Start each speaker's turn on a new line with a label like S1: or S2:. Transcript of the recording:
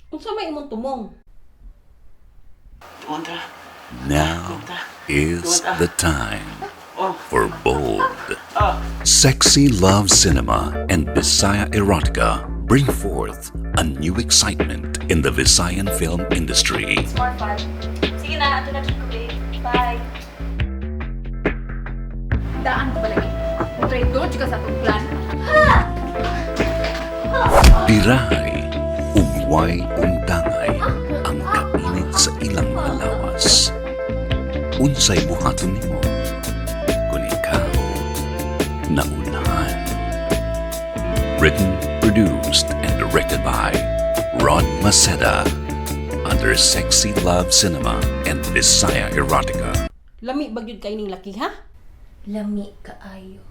S1: Unsa may imong tumong?
S2: Tuwan ta.
S3: Now is the time
S2: Oh.
S3: for bold, Sexy Love Cinema and Bisaya Erotica bring forth a new excitement in the Visayan film industry.
S4: It's more fun. Sige na, ato na ko, babe. Bye.
S5: Daan ko palagi. Traitor ka sa atong plan.
S3: Birahay, ug way undangay ang kainit sa ilang mga lawas. Unsay buhaton nimo kung ikaw naunahan? Written, produced, and directed by Rod Maceda under Sexy Love Cinema and Bisaya Erotica.
S1: Lami ba gyud kay ning laki, ha?
S4: Lami kaayo.